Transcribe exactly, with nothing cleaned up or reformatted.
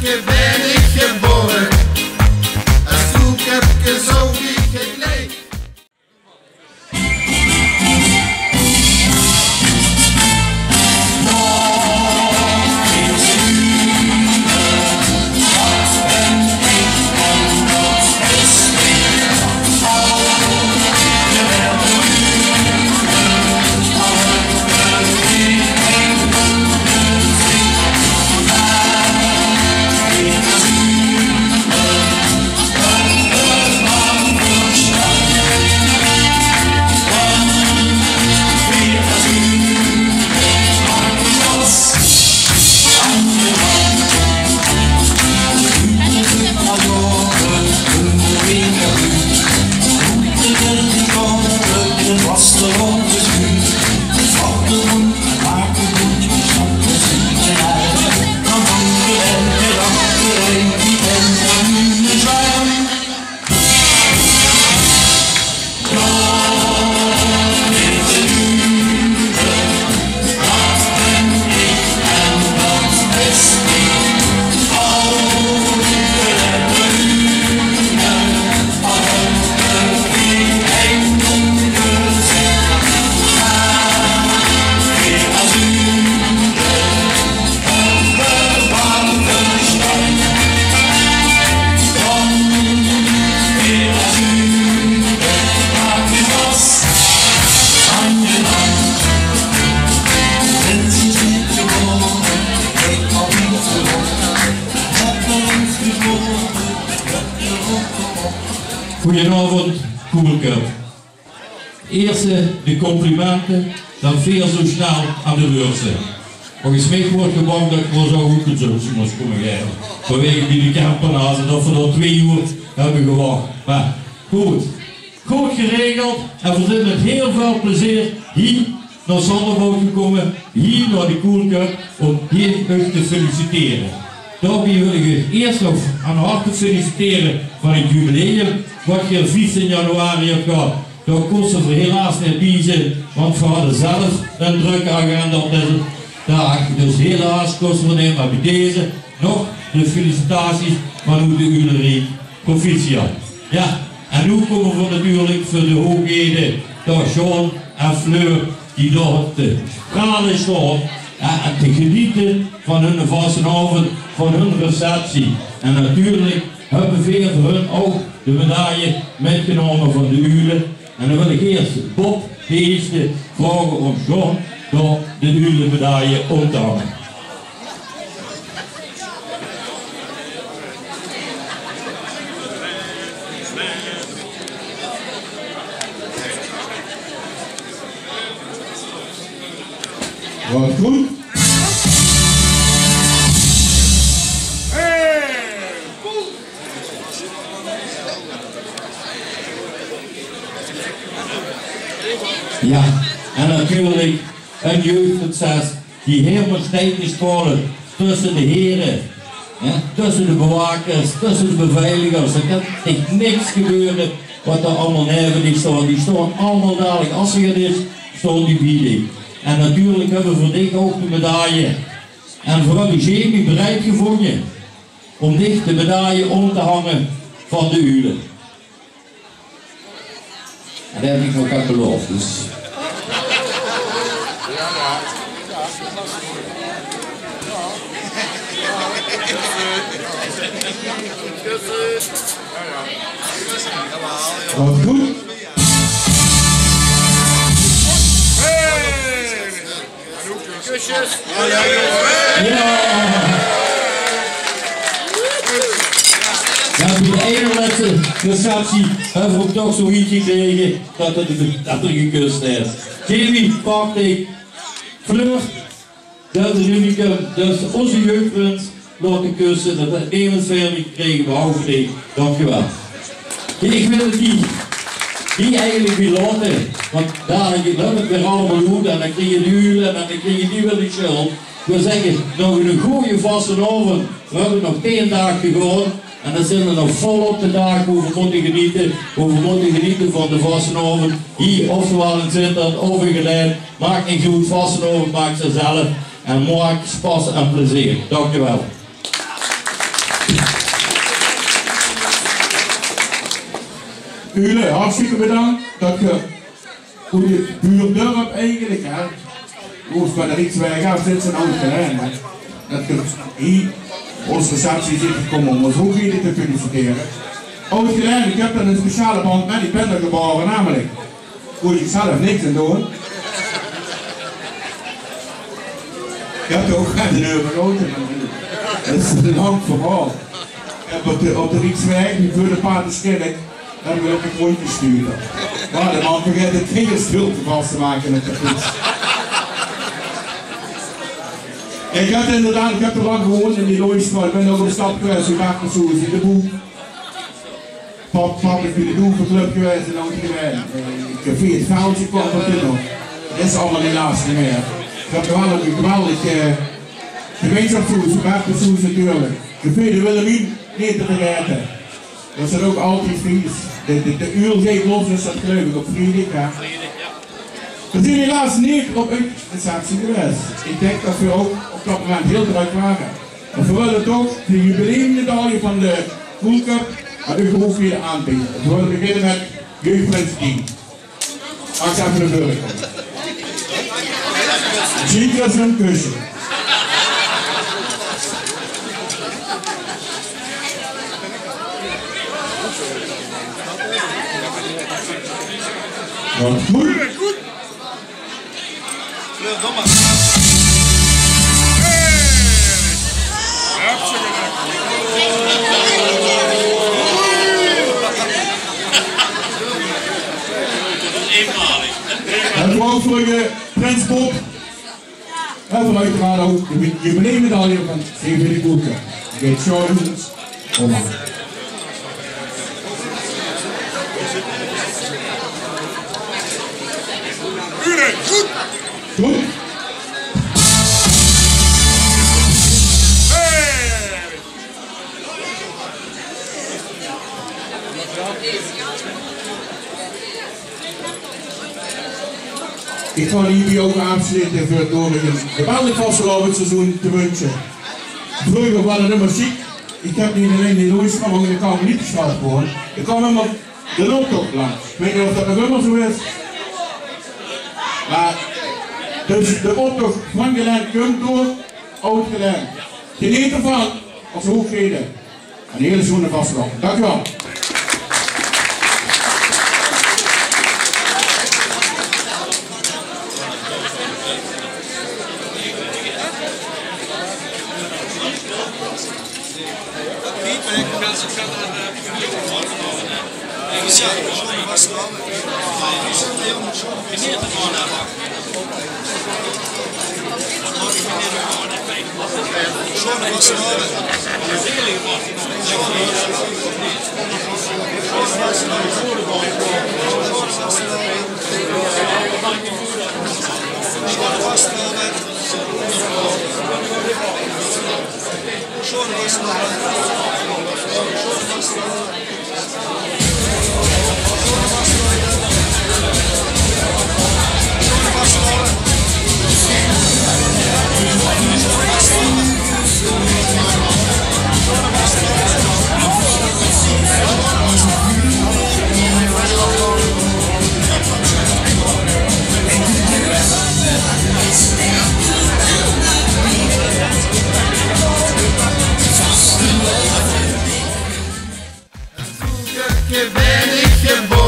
Ge bèn ich gebore, es koeköpke zoog ich het leef. Goeienaovend, Koelköp. Ieërs de complimente, dan veer zo snel aan de beurt. Volges mich woort gebang dat ich waal zoog oet de zöls mós kómme gaeve. Vanwege die de Kempenaars, dat veer dao twee oer höbbe gewach. Mer good, good geregeld en veer zeen mit hiel väöl plezeer hie nao Sonderbout gekómme, hie nao de Koelköp, óm hie uch te feliciteren. Daobie wil ich uch ieërs nog van harte feliciteren van het jubileum, wat geer vieftein januari höb gehad. Dao kóste veer helaas neet bie zeen, want veer hadde zelf ein drökke agenda op deze daag. Dus helaas kóste veer neet, mer bie deze nog de felicitaties vanoet de Uuleriek. Proficiat. Jao, en noe kómme veer natuurlik veur de hoogheden, dao John en Fleur, die dao op de strale staon, jao, en te genete van hun vastelaovend, van hun receptie. En natuurlik höbbe veer veur hun ouch de medaille mitgenómme van de Uule. En dan wil ich ieërs Bob de Ieëste vraoge óm John dao de Uule-medaille óm te hange. Waat good. Jao, en natuurlik ein jeugprinses die hielemaol sjteit te sjtraole tösse de here, hè, tösse de bewakers, tösse de beveiligers. D'r kan dich niks gebeure wat d'r allemaol neve dich sjtaon. Die sjtaon allemaol dalik, es se get is, sjtaon die bie dich. En natuurlik höbbe veer veur dich ouch de medaille. En veer höbbe Jamie bereid gevónje óm dich de medaille óm te hange van de Uule. En det höb ich nog get beloofd, dus. Waat good. Jao. Jao, bie de eine lètste receptie höbbe v'r ouch toch zoe get gekrege det 'r, det 'r gekus haet. Jamie, pak dich. Fleur, det is unicum. Dus ózze jeugprins laote kusse, det haet nemes wiejer gekrege, behalve dich. Dankjewel. Ich wil die, die eigelik bie laote, want dalik löp 't weer allemaol oet en dan kriege die Uule en dan kriege die weer de sjuld. Ich wil zègke, nog eine gooje vastelaovend. Veer höbbe nog tieën daag te gaon en dan zeen veer nog volop de daag wo veer mótte genete, wo veer mótte genete van de vastelaovend. Hie, oftewel in Zitterd of in Gelaen, maak neet oet, vastelaovend maaks se zelf en maak sjpas en plezeer. Dankjewel. Uule, hartstikke bedank det geer oet 't buurdörp eigelik, hè, oet van de Rieksweg aaf zit, zien Oud-Gelaen, hè, det geer hie ós receptie zeet gekómme óm ós hoeëgheden te feliciteren. Oud-Gelaen, ich höb dao ein speciale band mit, ich bön dao gebaore, namelik. Kós ich zelf niks aan doon. Ich höb ouch gein euvergrote, mer det is ein lang verhaol. Ich höb op de, op de Rieksweg, die veur de Paterskirk, höb ich op de grond gestuurd. Mer de man vergaet de vingerstulp vas te make mit de fiets. Ich höb inderdaad, ich höb te lang gewoond in die Looistraot. Ich bön ouch op stap gewaes, ich waak zoe in de boek. Pap, pap is bie de Doevenclub gewaes in Oud-Gelaen. Eh, café 't Veldje kwaam d'r toen nog. Det is allemaol helaas neet mieë. Det waas waal ein geweldig, eh, gemeinsjapshoes, gemeinsjapshoes natuurlik. Café de Willemien, neet te vergaete. Det is ouch altied fries. De, de, de Uul geit los, is det geluif ich op vriedig, hè. Veer zien helaas neet op ein receptie gewaes. Ich dink det veer ouch op det moment hieël drök wore. Mer veer wille toch de jubileummedaille van de Cool Cup aan uch hoeëgheden aanbeje. Veer wille beginne mit jeugdprins Dien. Maag ich effe nao veure kómme? Dien krieg ein kusje. Good. En veur prins Bob. En veur oeteraard ouch de jubileummedaille van C V de Koelke. Geit Sjoerd Oma. Good. Good. Ich gaon hie ouch aafsloete veur door ein geweldig vastelaovesseizoen te winsje. Vreuger waas 't ummer sjiek. Ich höb neet allein in Looistraot, mer ouch in de Karmelietesjtraot gewoond. Dao kwaam ummer de optoch langs. Ich weit neet of det nog ummer zoe is. Mer dus de optoch van Gelaen kump door Oud-Gelaen. Geneet d'rvan, ós hoeëgheden. Ein hieël sjoeën vastelaovend. Dank uch waal. Vroeger bön ich geboore.